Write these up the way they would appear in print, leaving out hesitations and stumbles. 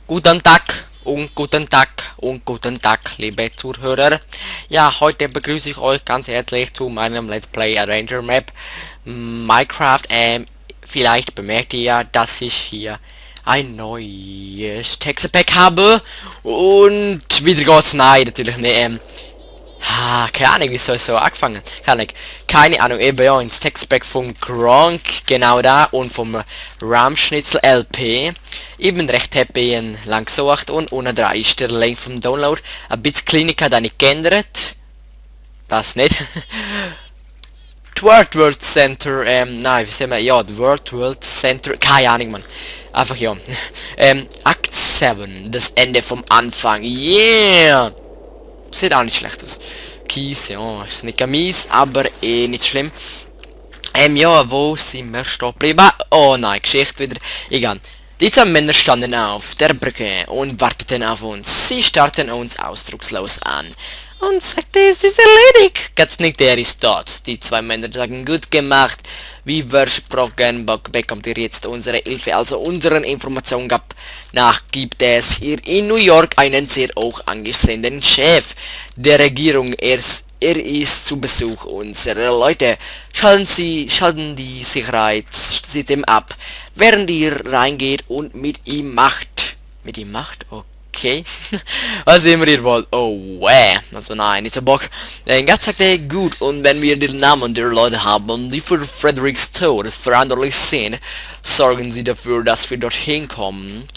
Guten Tag und guten Tag und guten Tag, liebe Zuhörer. Ja, heute begrüße ich euch ganz herzlich zu meinem Let's Play Adventure Map Minecraft. Vielleicht bemerkt ihr ja, dass ich hier ein neues Textpack habe und wieder geht's nein, natürlich nicht. Keine Ahnung, wie soll es so angefangen? Keine Ahnung, eben ja, ins Textpack von Gronk, genau da, und vom Ramschnitzel LP. Ich bin recht happy und lang gesucht und unten dran ist der Link vom Download. Ein bisschen Klinik hat nicht geändert. Das nicht. Das World Center, nein, wie sagen wir, ja, das World Center, keine Ahnung, man. Einfach ja. Akt 7, das Ende vom Anfang, yeah! Sieht auch nicht schlecht aus. Kies, ja, ist nicht mies, aber nicht schlimm. Ja, wo sind wir stehen geblieben? Oh nein, Geschichte wieder. Egal. Die zwei Männer standen auf der Brücke und warteten auf uns. Sie starrten uns ausdruckslos an und sagte, es ist erledigt. Ganz nicht, der ist dort. Die zwei Männer sagen, gut gemacht. Wie versprochen, bekommt ihr jetzt unsere Hilfe, also unseren Informationen gab. Nach gibt es hier in New York einen sehr hoch angesehenen Chef der Regierung. Er ist zu Besuch unserer Leute. Schalten die Sicherheitssystem ab, während ihr reingeht und mit ihm macht. Mit ihm macht? Okay. Was immer ihr wollt. Oh, also nein, nicht so Bock. Gott sagte, gut, und wenn wir den Namen der Leute haben, die für Fredericks Tod verantwortlich sind, sorgen sie dafür, dass wir dorthin kommen.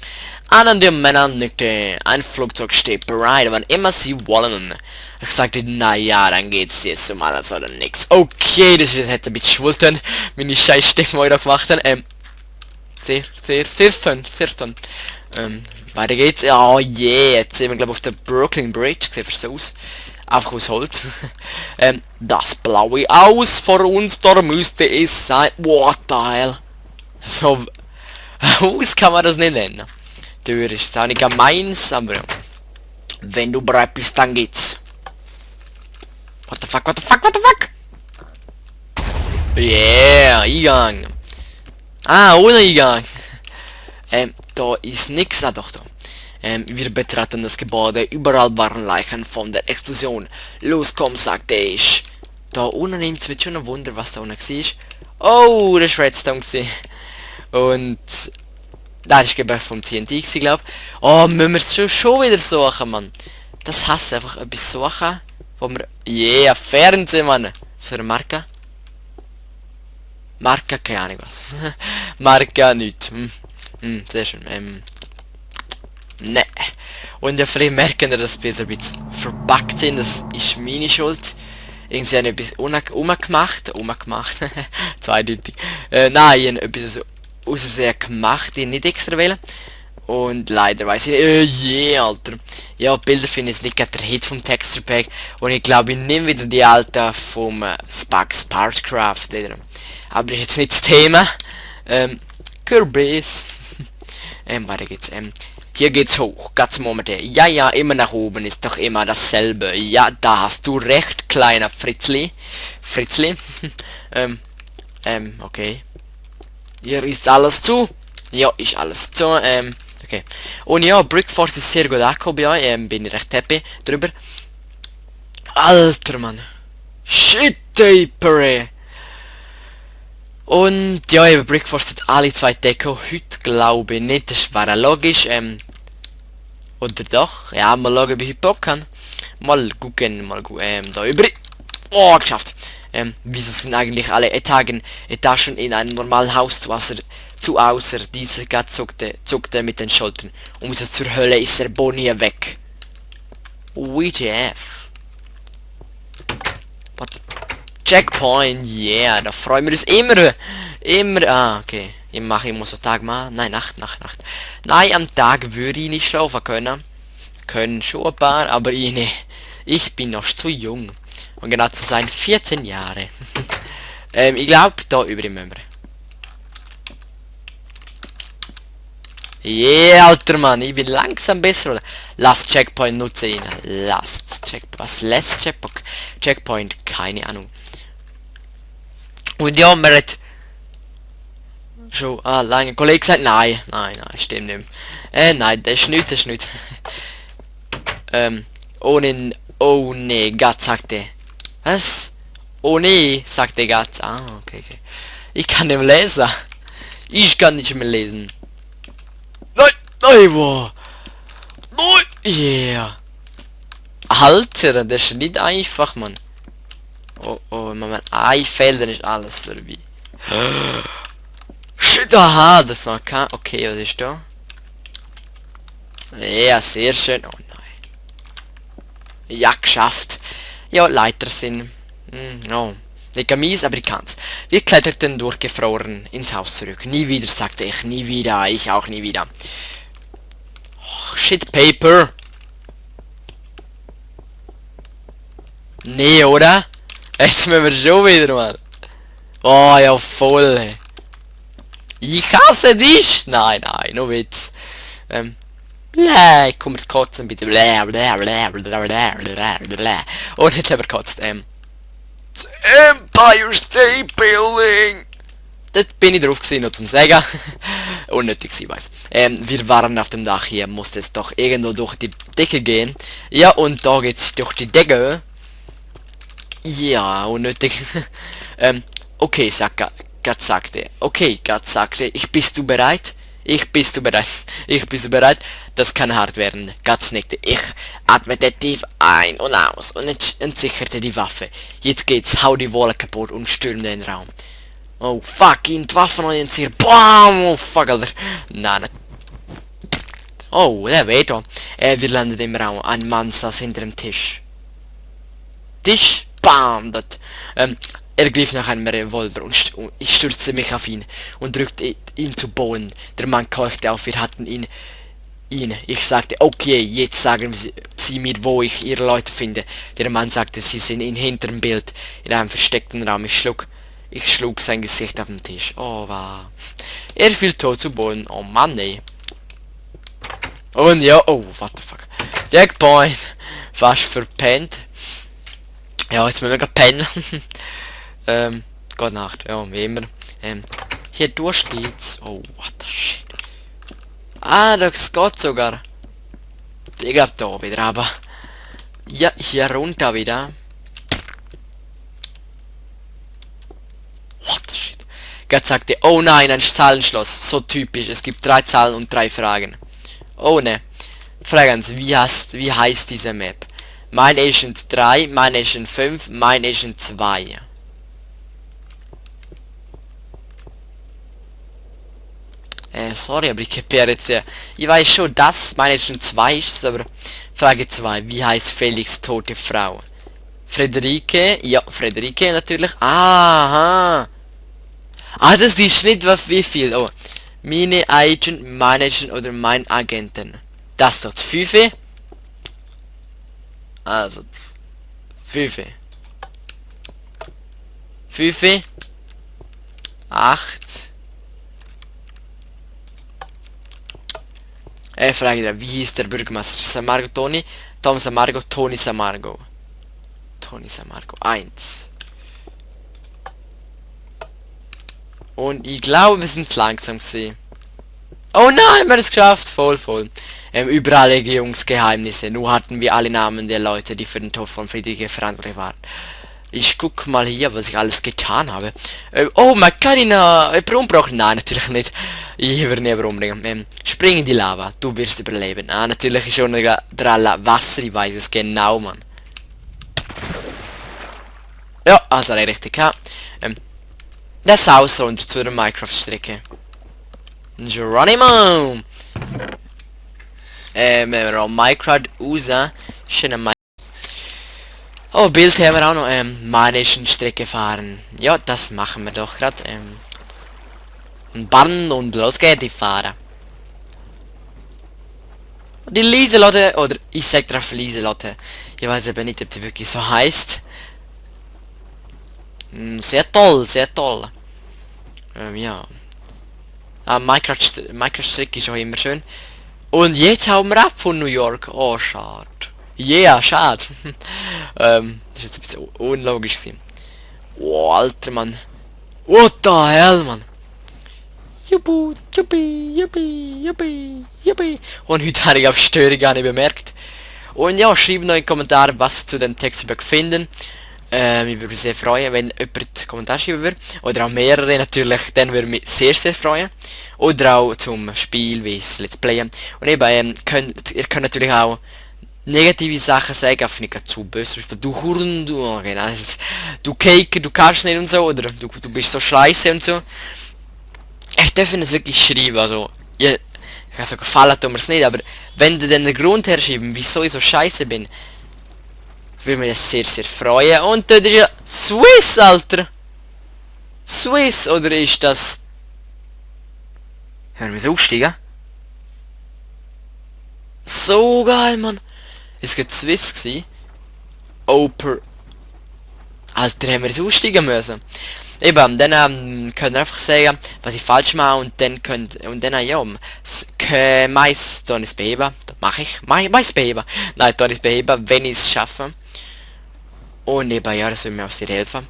Einer der Männer nickte, ein Flugzeug steht bereit, wann immer sie wollen. Ich sagte, naja, dann geht's jetzt um alles oder nix. Okay, das hätte ein bisschen schwulten, wenn die scheiß Stimme heute gemacht haben. Sehr schön. Weiter geht's. Oh yeah, jetzt sind wir glaube ich auf der Brooklyn Bridge. Sieht so aus. Einfach aus Holz. Das blaue Aus vor uns, da müsste es sein. What the hell? So, Haus kann man das nicht nennen. Tür ist auch nicht gemeins, aber wenn du bereit bist, dann geht's. What the fuck? Yeah, Eingang. Ohne Eingang. Da ist nix. Doch da. Wir betraten das Gebäude. Überall waren Leichen von der Explosion. Los, komm, sagte ich. Da unten nimmt es schon ein Wunder, was da unten war. Oh, das war Redstone gewesen. Und da ist glaube ich vom TNT, glaube ich. Oh, müssen wir es schon wieder suchen, Mann. Das hasse einfach etwas suchen, wo wir... Yeah, Fernsehen, Mann. Für eine Marke? Marke, keine Ahnung was. Marke nicht. Sehr schön. Ne. Und ja, vielleicht merken wir, dass wir ein bisschen verpackt sind. Das ist meine Schuld. Irgendwie habe ich etwas umgemacht. Zweideutig. Nein, ich habe etwas außersehen gemacht, die nicht extra wählen. Und leider weiß ich nicht. Alter. Ja, Bilder finde ich nicht gerade der Hit vom Texture Pack. Und ich glaube, ich nehme wieder die alten vom Sparks Partcraft. Aber das ist jetzt nicht das Thema. Kürbis. Weiter geht's. Hier geht's hoch. Ganz Moment. Ja, immer nach oben ist doch immer dasselbe. Ja, da hast du recht, kleiner Fritzli. Okay. Hier ist alles zu. Ja, ist alles zu. Okay. Und ja, Brickforce ist sehr gut angekommen bei euch. Bin ich recht happy drüber. Alter, Mann. Shit, Taper. Und ja, eben Brickforce hat alle zwei Deko. Heute glaube ich nicht. Das wäre logisch. Oder doch? Ja, mal schauen, ob ich heute Bock kann. Mal gucken. Da über. Oh, geschafft. Wieso sind eigentlich alle Etagen in einem normalen Haus außer diese zuckte mit den Schultern. Und wieso zur Hölle ist der Boden hier weg? WTF. What? Checkpoint, yeah, da freuen wir uns immer. Okay. Ich mache immer so Tag mal. Nein, Nacht. Nein, am Tag würde ich nicht schlafen können. Können schon ein paar, aber ich nicht. Ich bin noch zu jung. Und genau zu sein, 14 Jahre. Ich glaube, da über die Mömer. Yeah, alter Mann, ich bin langsam besser, oder? Last Checkpoint nutze ihn. Last Checkpoint. Was? Last Checkpoint? Checkpoint, keine Ahnung. Und ja, man hat schon lange Kollege gesagt, nein, stimmt nicht. Nein, das ist nicht, ohne, oh nee, Gott sagte. Was? Oh nee, sagte Gott. Ah, okay. Ich kann nicht mehr lesen. Ich kann nicht mehr lesen. Nein, wow. Nein, yeah. Alter, das ist nicht einfach, Mann. Oh, Mann, ein Fehler ist alles vorbei. Shit, aha, das noch kein. Okay, was ist da? Ja, sehr schön. Oh nein. Ja, geschafft. Ja, Leiter sind. No. Nicht mies, aber ich kann's. Wir kletterten durchgefroren ins Haus zurück. Nie wieder, sagte ich. Nie wieder. Ich auch nie wieder. Oh, shit, Paper. Nee, oder? Jetzt müssen wir schon wieder, Mann. Oh, ja, voll. Ey. Ich hasse dich! Nein, nur Witz. Ich komme zu kotzen, bitte. Und jetzt haben wir gekotzt. Das Empire State Building! Dort bin ich drauf gewesen, noch zum Sagen. Unnötig, ich weiß. Wir waren auf dem Dach hier, musste es doch irgendwo durch die Decke gehen. Ja, und da geht's durch die Decke. Ja, unnötig. Okay, Gott sagte. Okay, Gott sagte, bist du bereit? Bist du bereit? Das kann hart werden. Gott nickte. Ich atmete tief ein und aus und entsicherte die Waffe. Jetzt geht's, hau die Wolle kaputt und stürme den Raum. Oh fuck, ihn die Waffen orientiert. Bam! Oh fuck, Alter. Nein. Oh, der weht da. Wir landeten im Raum. Ein Mann saß hinter dem Tisch. Bam! Dort. Er griff nach einem Revolver und ich stürzte mich auf ihn und drückte ihn zu Boden. Der Mann keuchte auf, wir hatten ihn. Ich sagte, okay, jetzt sagen Sie mir, wo ich Ihre Leute finde. Der Mann sagte, Sie sind in hinterm Bild, in einem versteckten Raum. Ich schlug sein Gesicht auf den Tisch. Oh, wow. Er fiel tot zu Boden. Oh Mann, ey. Und ja, oh, what the fuck. Checkpoint. Fast verpennt. Ja, jetzt müssen wir gerade pennen. Gute Nacht. Ja, wie immer. Hier durch geht's. Oh, what the shit. Ah, das geht sogar. Ich glaub da wieder, aber... Ja, hier runter wieder. What the shit. Gott sagte, oh nein, ein Zahlenschloss. So typisch. Es gibt 3 Zahlen und 3 Fragen. Oh ne. Fragen Sie, wie heißt diese Map? Mine Agent 3, Mine Agent 5, Mine Agent 2. Sorry, aber ich kapiere jetzt ja. Ich weiß schon, dass Mine Agent 2 ist, aber Frage 2. Wie heißt Felix' tote Frau? Frederike? Ja, Frederike natürlich. Aha. Ah, das ist nicht wie viel. Oh. Meine Agent, mein Agent oder mein Agenten. Das dort 5. Also 5. 8. Frage da, wie hieß der Bürgermeister? Samargo Toni, Tom Samargo, Toni Samargo. 1. Und ich glaube, wir sind langsam gewesen. Oh nein, wir haben es geschafft. Voll. Überall Regierungsgeheimnisse. Nur hatten wir alle Namen der Leute, die für den Tod von Friedrich verantwortlich waren. Ich guck mal hier, was ich alles getan habe. Oh, man kann ihn umbringen. Nein, natürlich nicht. Ich werde nie umbringen. Spring in die Lava. Du wirst überleben. Ah, natürlich ist schon der Wasser. Ich weiß es genau, Mann. Ja, also richtig. Ja. Das Haus runter zu der Minecraft-Strecke. Geronimo! Wenn wir auch Minecraft raus. Schöne Oh, Bild haben wir auch noch. Manischen Strecke fahren. Ja, das machen wir doch gerade. Band und los geht die fahren. Die Lieselotte, oder ich sag drauf Lieselotte. Ich weiß aber nicht, ob die wirklich so heißt. Sehr toll. Ja. Minecraft-Strick ist auch immer schön. Und jetzt hauen wir ab von New York. Oh, schade. Yeah, schade. Das ist jetzt ein bisschen unlogisch gewesen. Oh, Alter, Mann. What the hell, Mann. Juppie, juppie, juppie, juppie, juppie. Und heute habe ich auf Störung gar nicht bemerkt. Und ja, schreibt noch in die Kommentare, was ihr zu dem Textbook finden. Ich würde mich sehr freuen, wenn jemand Kommentar schreiben würde. Oder auch mehrere natürlich, dann würde mich sehr, sehr freuen. Oder auch zum Spiel, wie es Let's Playen. Und eben, ihr könnt natürlich auch negative Sachen sagen, einfach nicht zu böse. Zum Beispiel, du Huren, du, genau, du Cake, du kannst nicht und so. Oder du bist so scheiße und so. Ihr dürft es wirklich schreiben, also, also gefallen tut mir es nicht, aber wenn ihr dann den Grund herschreiben, wieso ich so scheiße bin, würde mich das sehr, sehr freuen. Und das ist ja Swiss, Alter! Swiss, oder ist das... Hören wir so aussteigen? So geil, Mann! Es geht Swiss gsi. Oper... Alter, haben wir das aussteigen müssen. Eben, dann könnt ihr einfach sagen, was ich falsch mache und dann ja, Mais dann ist beheben. Das mache ich. Mais beheben. Nein, dann ist beheben, wenn ich es schaffe. Und eben, ja, das würde mir auch sehr helfen.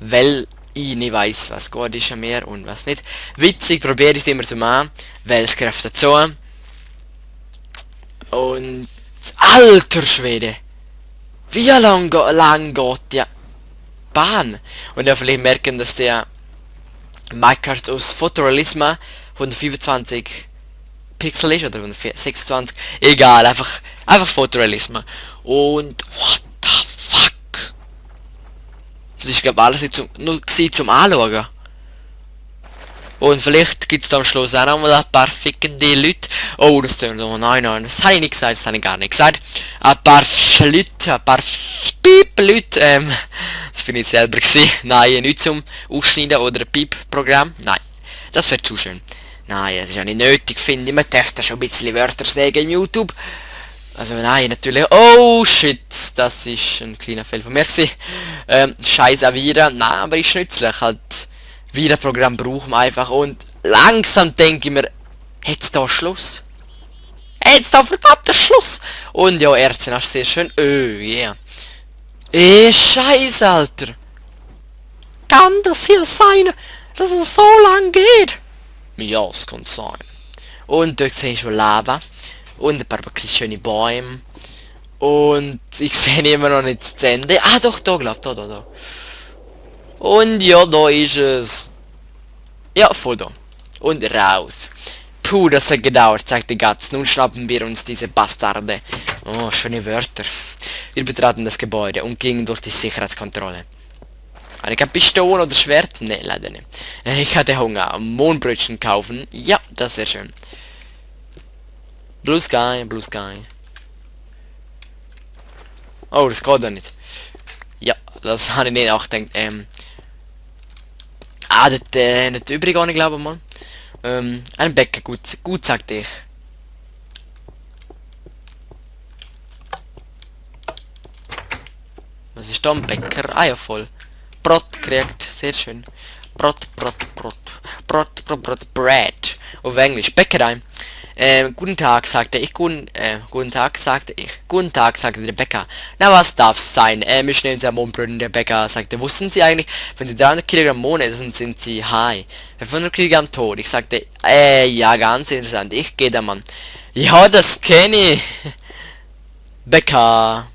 Weil ich nicht weiß, was gut ist an mir und was nicht. Witzig, probiere ich es immer zu machen, weil es greift dazu. Und... Alter Schwede! Wie lang geht ja Bahn? Und ja, vielleicht merken, dass der Minecraft aus Fotorealisma 125 Pixel ist oder 126. Egal, einfach Fotorealisma. Und what the fuck? Das ist glaube alles nicht nur zum Anschauen. Und vielleicht gibt es da am Schluss auch noch mal ein paar fickende Leute. Oh, das tönt... Oh nein, das habe ich nicht gesagt, das habe ich gar nicht gesagt. Ein paar Leute, ein paar Piep-Leute, das bin ich selber gewesen. Nein, nicht zum Ausschneiden oder ein Piep-Programm. Nein, das wäre zu schön. Nein, das ist ja nicht nötig, finde ich. Man darf da schon ein bisschen Wörter sagen im YouTube. Also nein, natürlich... Oh, shit, das ist ein kleiner Fehler von mir gewesen. Scheiß Avira, nein, aber ist nützlich, halt... Virenprogramm brauchen wir einfach und langsam denke ich mir, jetzt da Schluss? Jetzt da verdammter Schluss! Und ja, Ärzte hast sehr schön. Yeah. Scheiße, Alter! Kann das hier sein, dass es so lang geht? Ja, es kann sein. Und dort sehe ich schon Lava. Und ein paar wirklich schöne Bäume. Und ich sehe immer noch nicht das Ende. Ah, doch, da, glaub, da. Und ja, da ist es. Ja, voll da. Und raus. Puh, das hat gedauert, sagt die Gatz. Nun schnappen wir uns diese Bastarde. Oh, schöne Wörter. Wir betraten das Gebäude und gingen durch die Sicherheitskontrolle. Eine Pistole oder Schwert? Ne, leider nicht. Ich hatte Hunger. Mohnbrötchen kaufen? Ja, das wäre schön. Blue Sky, Blue Sky. Oh, das geht doch nicht. Ja, das habe ich nicht auch gedacht. Das übrige auch nicht, glaube ich mal. Ein Bäcker, gut sagte ich. Was ist da ein Bäcker? Ah ja, voll. Brot kriegt, sehr schön. Brot. Bread. Auf Englisch, Bäckerei. Guten Tag, sagte ich. Guten Tag, sagte der Bäcker. Na, was darf's sein? Wir stellen Sie am Mohnbrötchen. Der Bäcker sagte, wussten Sie eigentlich, wenn Sie 300 Kilogramm Mohn essen, sind Sie high. 500 Kilogramm tot. Ich sagte, ja, ganz interessant. Ich gehe da, Mann. Ja, das kenne ich. Bäcker.